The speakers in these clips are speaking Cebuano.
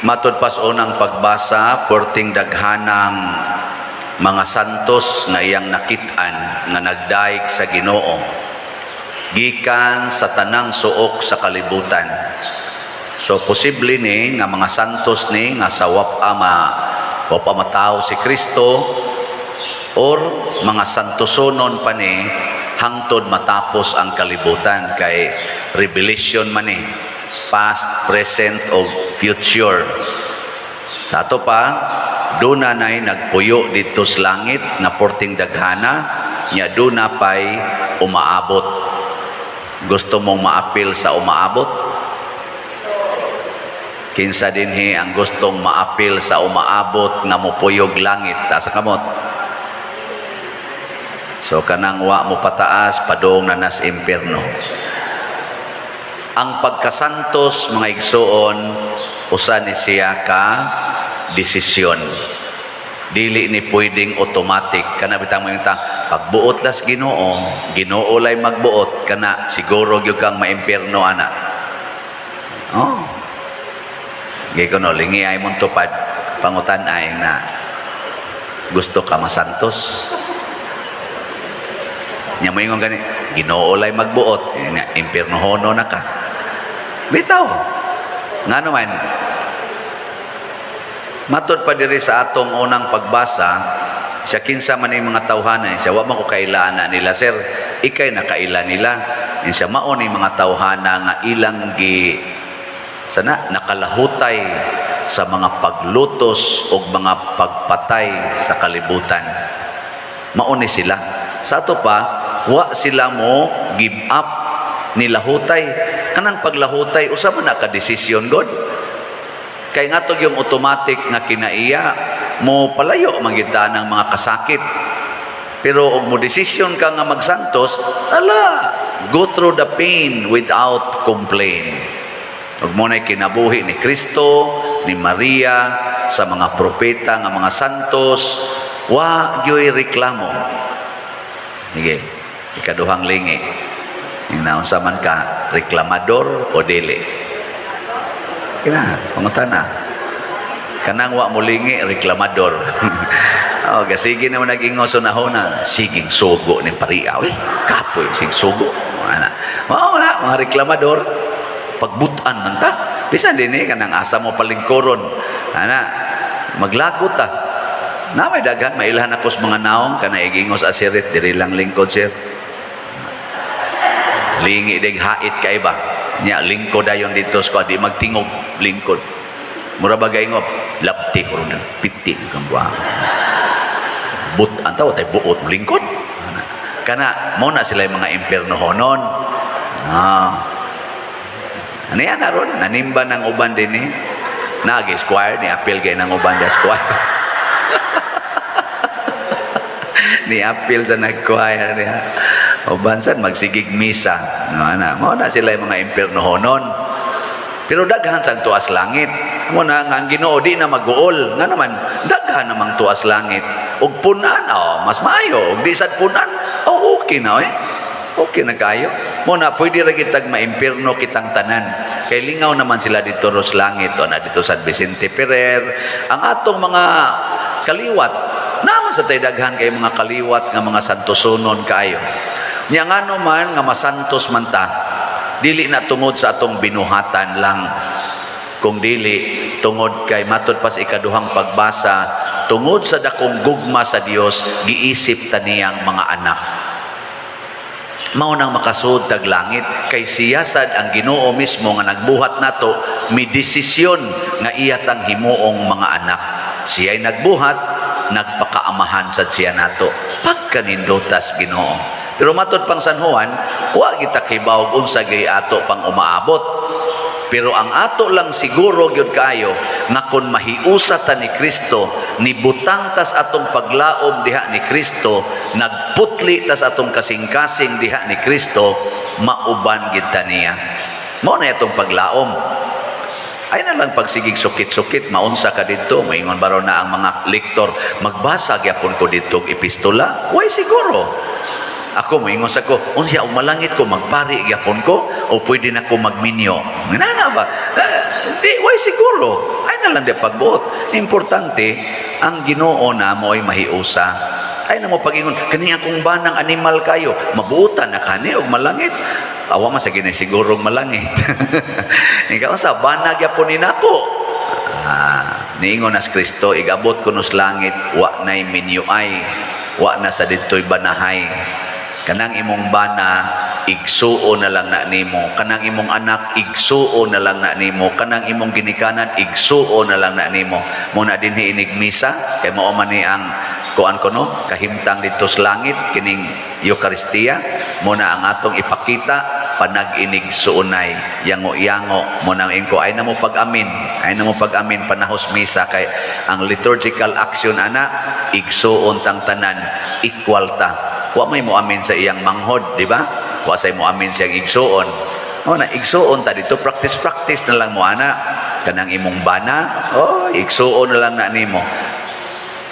Matod pas unang pagbasa, perting daghanang mga santos nga iyang nakit-an nga nagdaig sa Ginoo gikan sa tanang suok sa kalibutan. So posible ni nga mga santos ni nga sa wa pa matawo si Kristo or mga santosonon pa ni hangtod matapos ang kalibutan, kay revelation man ni, past, present o future. Sa ato pa, duna nay nagpuyo didto sa langit nga porting daghana nya, duna pay umaabot. Gusto mong maapil sa umaabot? Kinsa dinhi ang gustong maapil sa umaabot nga mupuyog langit? Taas kamot. So kanang wa mo pataas, padung na nas impierno. Ang pagkasantos, mga igsuon, usa ni siya ka desisyon. Dili ni pwedeng automatic. Kana bitang mo yung pagbuot las Ginoo, Ginoo lay magbuot, kana siguro gyud kang maimpierno ana. Oh. Gay kuno lingi ay mong tupad, pangutan ay na gusto ka masantos. Nya mo ingon gani, Ginoo lay magbuot, nga impiernohono na ka. Bitaw. Ngano man? Matod pa diri sa atong unang pagbasa, siya kinsa man yung mga tawhana, siya wa man ko kailaan na nila, sir, ikay nakaila nila. Siya mao ni mga tawhana nga ilang gi sana nakalahutay sa mga paglutos o mga pagpatay sa kalibutan. Mao ni sila. Sa ato pa, wa sila mo give up, nilahutay. Kanang paglahutay, usa man na ka desisyon god. Kay nga yung automatic nga kinaiya, mo palayo man gyud ta ng mga kasakit. Pero og mo desisyon ka nga magsantos, ala, go through the pain without complaint. Ug mo na'y kinabuhi ni Kristo, ni Maria, sa mga propeta nga mga santos, wa gyoy reklamo. Sige, ikaduhang lingi. Naunsa man ka, reklamador o dili? Kina, pangutana. Kanang wa mo lingi, reklamador. Oh, gasige naman nag-ingos sa nahona. Siging sugo ni pariya. Uy, kapoy, sig sugo. Ana. Mao na, mga reklamador. Pagbutan man ta. Bisan din eh, kanang asa mo palingkuron. Ana, maglagot ta. Na may daghan, mailhan ako sa mga naong, kana igingos asirit, diri lang lingkod, sir. Lingi dig hait kay ba? Nya lingkod dayon dito sa di magtingog lingkod. Mura ba gaingob? Lapti ko ron piti kang buha. But ang tawo tay buot mo lingkod. Kana mo na sila yung mga impiernohonon. Ah. Ano yan aron? Nanimba ng uban din eh. Nagi square ni apil kay ng uban da square. Ni apil sa nag-choir niya. Uban sad magsigig misa. No, ana, mao na sila yung mga impiernohonon. Pero daghan sa tuas langit. Mo na nga ang Ginoo di na maguol. Nga naman daghan namang tuas langit. Ug punan, oh, mas maayo. Ug di sad punan, oh, okay na eh. Okay na kayo. Mo na pwede ra kitag maimpierno kitang tanan. Kay lingaw naman sila dito ros langit o na dito San Vicente Ferrer. Ang atong mga kaliwat, naman sa tay daghan kay mga kaliwat nga mga santosonon kaayo. Nya ngano man nga masantos man ta, dili na tungod sa atong binuhatan lang. Kung dili tungod kay matod pas ikaduhang pagbasa, tungod sa dakong gugma sa Dios, giisip ta niyang mga anak. Mao nang makasud tag langit kay siya sad ang Ginoo mismo nga nagbuhat nato, mi desisyon nga iya tang himuong mga anak. Siya'y nagbuhat, nagpakaamahan sad siya nato. Pagkanindutas Ginoo. Pero matod pang San Juan, wa kita kibaw unsa gay ato pang umaabot. Pero ang ato lang siguro gyud kaayo nga kon mahiusa ta ni Kristo, nibutang tas atong paglaom diha ni Kristo, nagputli tas atong kasing-kasing diha ni Kristo, mauban gid ta niya. Mao na atong paglaom. Ay na lang pagsigig sukit-sukit, maunsa ka didto, maingon baro na ang mga lektor, magbasa gyapon ko didto og epistola? Way siguro. Ako moingon sa ko, unsa og malangit ko, magpari gyapon ko o pwede na ko magminyo? Ngana ba? Eh, di way siguro. Ay na lang di pagbuot. Importante ang Ginoo na mo ay mahiusa. Ay na mo pagingon, kani akong banang animal kayo, mabuotan na kani og malangit. Awa man sa ginay sigurong malangit. Ikaw sa bana gyapon ni nako. Ah, niingon nas Kristo, igabot ko nos langit, wa na'y minyuay, wa na sa didto'y banahay. Kanang imong bana, igsuo na lang na nimo. Kanang imong anak, igsuo na lang na nimo. Kanang imong ginikanan, igsuo na lang na nimo. Muna dinhi inig misa, kay mao man ni ang kuan ko, no, kahimtang dito sa langit, kining Eucharistia, muna ang atong ipakita, panag-inig suunay, yango-yango, muna ang ingko, ay na mo pag-amin, ay na mo pag-amin, panahos misa, kay ang liturgical action ana, igsuon tang tanan, equal ta. Wa may mo amin sa iyang manghod, di ba? Wa say mo amin sa iyang igsuon. O na, igsuon ta dito, practice practice na lang mo ana. Kanang imong bana, oh, igsuon na lang na nimo.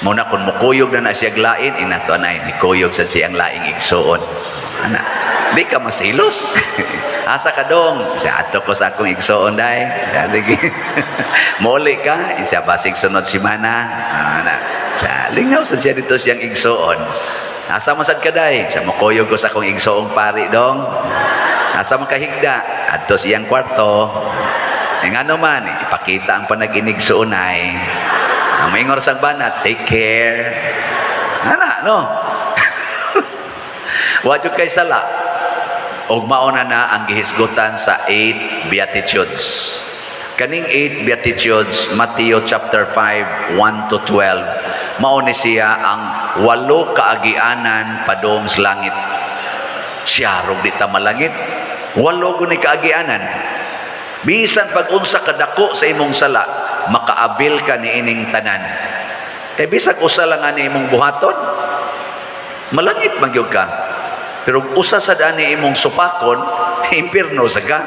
Muna kung mukuyog na na siya lain, inato na ni kuyog sa siyang laing igsuon. Ana, di ka masilos. Asa ka dong? Sa ato ko sa akong igsuon day. Sa sige. Muli ka, isa basig sunod simana. Ana, sa lingaw sa siya dito siyang igsuon. Asa man sad ka day? Sa mukuyog ko sa akong igsuong pari dong. Asa man kahigda? Adto sa iyang kwarto. E ngano man, ipakita ang panaginig suunay. Ang maingor sa bana, "Take care." Ana, no? Wa jud kay sala. Og mauna na ang gihisgutan sa eight Beatitudes. Kaning eight Beatitudes, Matthew chapter 5, 1 to 12, mao ni siya ang walo kaagianan padung sa langit. Siya rog di ta malangit. Walo guni kaagianan. Bisan pag unsa kadako sa imong sala, makaabil ka ni ining tanan. Kay bisag usa lang ani imong buhaton, malangit man gyud ka. Pero usa sa dani imong supakon, impierno sa ka.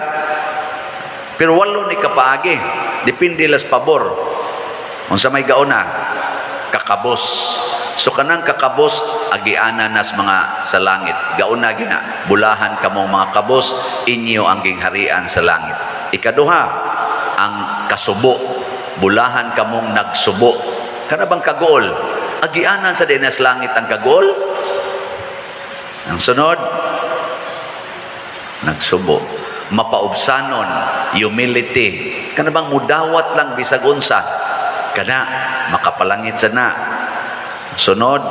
Pero walo ni kapaagi, depende las pabor. Unsa may gauna, kakabos. So kanang kakabos, agianan nas mga sa langit. Gauna gina, bulahan kamong mga kabos, inyo ang gingharian sa langit. Ikaduha, ang kasubo. Bulahan kamong nagsubo. Kana bang kaguol? Agianan sa dinas langit ang kaguol? Ang sunod, nagsubo. Mapaubsanon, humility. Kana bang mudawat lang bisag unsa? Kana, makapalangit sa na. Sunod,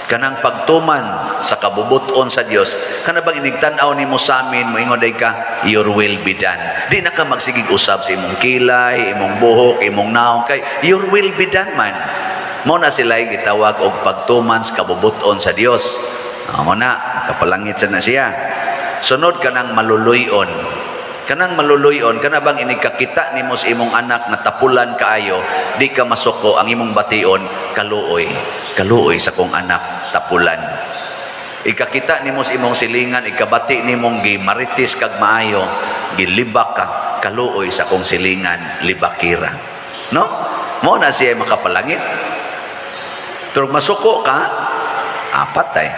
kanang pagtuman sa kabubuton sa Dios. Kana bang inigtan-aw nimo sa amin, moingon day ka, "Your will be done." Di na ka magsigig usab sa imong kilay, imong buhok, imong naong, kay your will be done man. Mo na sila gitawag og pagtuman sa kabubuton sa Dios. Ah, mo na kapalangit sa na siya. Sunod, kanang maluluyon. Kanang maluluyon, kana bang inigkakita nimo sa imong anak nga tapulan kaayo, di ka masuko, ang imong bation, "Kaluoy, kaluoy sa kong anak, tapulan." Ikakita nimo sa imong silingan, ikabati nimong gimaritis kag maayo, gilibak ka, "Kaluoy sa kong silingan, libakira." No? Mo na siya makapalangit. Pero masuko ka, apat ay.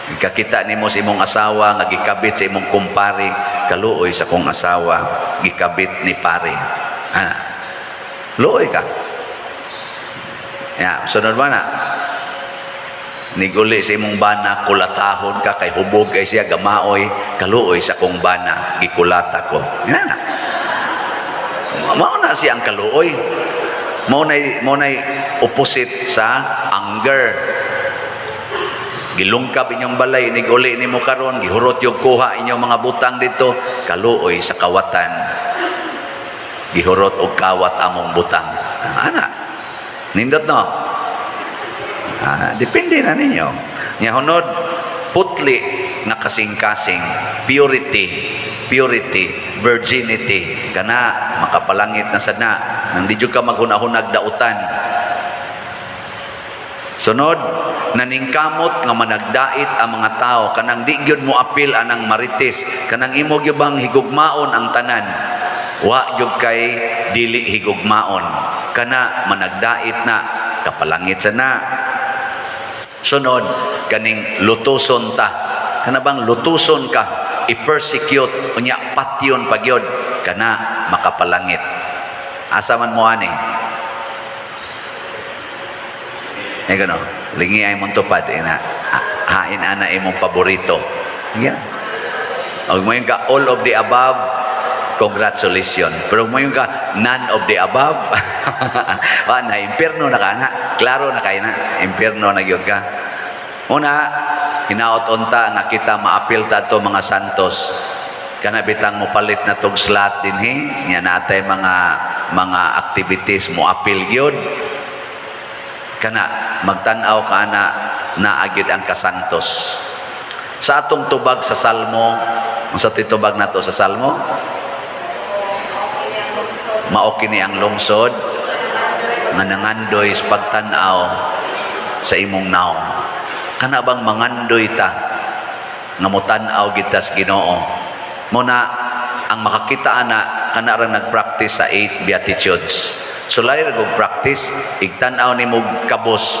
Ikakita nimo sa imong asawa nga gikabit sa imong kumpare, "Kaluoy sa kong asawa, gikabit ni pare." Ah. Luoy ka. Ya, sunod ba na? Niguli sa imong bana, kulatahon ka kay hubog kay siya gamaoy, "Kaluoy sa kong bana, gikulata ko." Yan na. Mao na siya ang kaluoy. Mao na opposite sa anger. Gilungkab inyong balay, niguli nimo karon, gihurot yung kuha inyong mga butang dito, "Kaluoy sa kawatan. Gihurot og kawat among butang." Ah, ana. Nindot, no? Ah, depende na ninyo. Nya hunod, putli nga kasing-kasing, purity, purity, virginity, kana makapalangit na sad na, nang di jud ka maghunahunag dautan. Sunod, naningkamot nga managdait ang mga tao, kanang di gyud mo apil anang marites, kanang imo gyud bang higugmaon ang tanan. Wa gyud kay dili higugmaon. Kana managdait na, kapalangit sa na. Sunod, kaning lutuson ta. Kana bang lutuson ka, i-persecute, unya patyon pagyod, kana makapalangit. Asa man mo ani? Eh gano, lingi ay mong tupad, ina, hain ana imong paborito. Yeah. Og mo ka all of the above, congratulations. Pero mo ka none of the above, wa na impierno na ka na. Klaro na kay na, impierno na gyud ka. Una, hinaot unta nga kita maapil ta ato mga santos. Kana bitang mopalit na tog slot dinhi, nya natay mga activities mo apil gyud. Kana magtan-aw ka ana naa gyud ang kasantos. Sa atong tubag sa Salmo, unsa titubag nato sa Salmo? Mao kini ang lungsod nga nangandoy sa pagtan-aw sa imong naong. Kana bang mangandoy ta nga motan-aw kita sa Ginoo? Mo na ang makakita ana kana rang nagpractice sa eight beatitudes. So lahi ra kog practice, igtan-aw nimo kabos,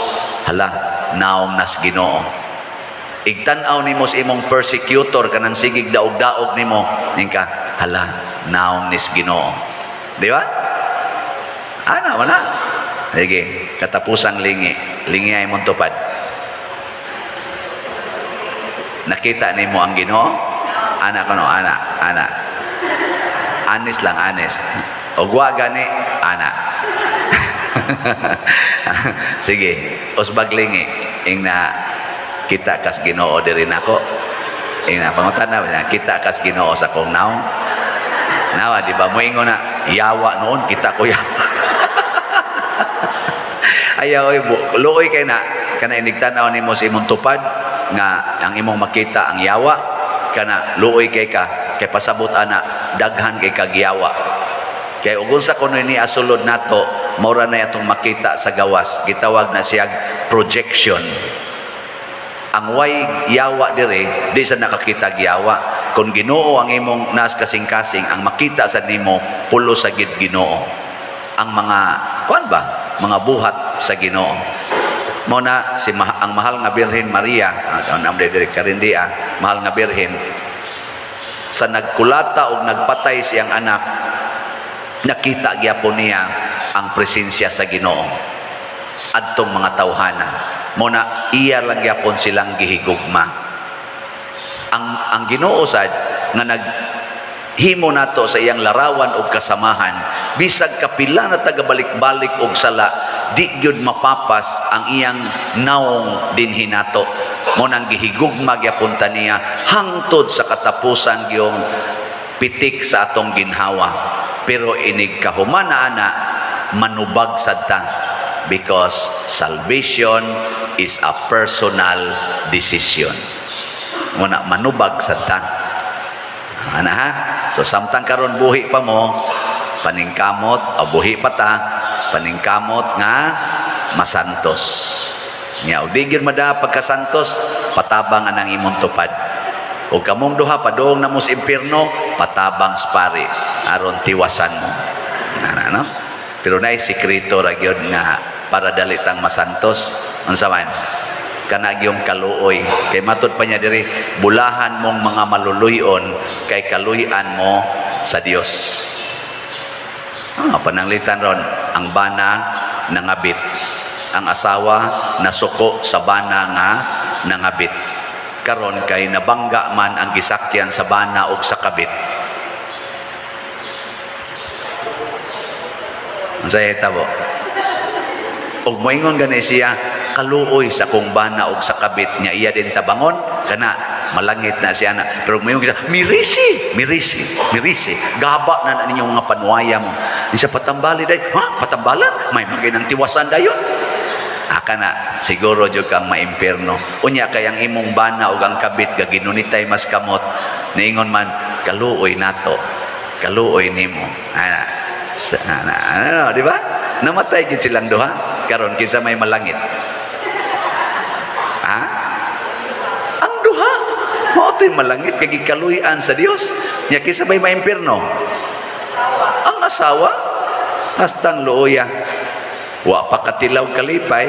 hala, naong nas Ginoo. Igtan-aw nimo sa imong persecutor kanang sigig daog-daog nimo, ning ka, hala, naong nis Ginoo. Di ba? Ana wala. Sige, katapusang lingi. Lingi ay mong tupad. Nakita nimo ang Ginoo? Ana kono, ana, ana. Honest lang, honest. Og wa gani, ana. Sige, usbag lingi. Ing na kita kas Ginoo diri nako. Ing na pangutan na kita kas Ginoo sa kong naong. Nawa, di ba moingon na yawa noon kita ko yawa. Ayaw oy, luoy kay na kana inigtan-aw nimo sa imong tupad nga ang imong makita ang yawa, kana luoy kay ka kay pasabot ana daghan kay kag yawa. Kay ug unsa kuno ni asulod nato, mao na atong makita sa gawas, gitawag na siyag projection. Ang way yawa dire, di sa nakakita yawa. Kung Ginoo ang imong nas kasing-kasing, ang makita sa nimo pulo sa gid Ginoo. Ang mga kuan ba? Mga buhat sa Ginoo. Mo na si ang mahal nga Birhen Maria, ang diri karin ah, mahal nga Birhen, sa nagkulata og nagpatay siyang anak, nakita gyapon niya ang presensya sa Ginoo adtong mga tawhana. Mo na iya lang gyapon silang gihigugma. Ang Ginoo sad nga nag himo nato sa iyang larawan og kasamahan, bisag kapila na tagabalik-balik og sala, di gyud mapapas ang iyang naong dinhi nato. Mo nang gihigugma gyapon ta niya hangtod sa katapusan gyung pitik sa atong ginhawa. Pero inig kahumana ana, manubag sad ta, because salvation is a personal decision. Muna manubag sad ta. Ana ha? So samtang karon buhi pa mo, paningkamot, o buhi pa ta, paningkamot nga masantos. Nya og di gyud mada pagkasantos, patabang anang imong tupad. O kamong duha padung na mo sa impierno, patabang sa pari aron tiwasan mo. Ana no? Pero naay sekreto ra gyud nga para dali tang masantos. Unsa man? Kana gyung kaluoy. Kay matud pa niya diri, bulahan mong mga maluluyon kay kaluy-an mo sa Dios. Pananglitan ron, ang bana nangabit. Ang asawa nasuko sa bana nga nangabit. Karon kay nabangga man ang gisakyan sa bana og sa kabit. Unsay hitabo? Og moingon gani siya, kaluoy sa kong bana og sa kabit nga iya din tabangon, kana malangit na siya na. Pero moingon siya, mirisi, mirisi, mirisi. Gaba na na ninyong mga panuwaya mo. Di siya patambali day, ha? Patambalan? May mga nang tiwasan dayon. Aka na, siguro jud kang maimpierno. Unya kay ang imong bana ug ang kabit gaginunitay mas kamot, niingon man, kaluoy nato, kaluoy nimo. Ana, ana, ano, di ba? Namatay gid silang duha. Karon kinsa may malangit? Ha? Ang duha. Mao to'y malangit kay gikaluy-an sa Dios. Nya kinsa may maimpierno? Ang asawa. Hastang luoya. Wa pa katilaw kalipay.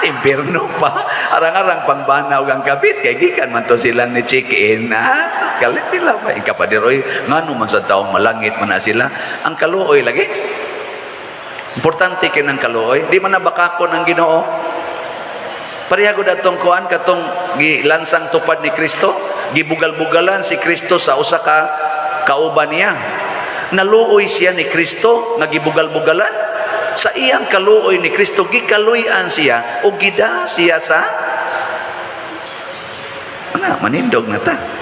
Impierno pa. Arang-arang pangbanaw ang kabit kay gikan man to sila ni check-in. Ah, sa kalit nila pa. Ika pa diroy, ngano man sa taong malangit man na sila. Ang kaluoy lagi. Importante kay ng kaluoy. Di man na bakakon ang Ginoo. Pareha gud atong kuan, katong gilansang tupad ni Kristo, gibugal-bugalan si Kristo sa usa ka kauban niya. Naluoy siya ni Kristo nga gibugal-bugalan. Sa iyang kaluoy ni Kristo, gikaluy-an siya o gida siya sa ana manindog na ta.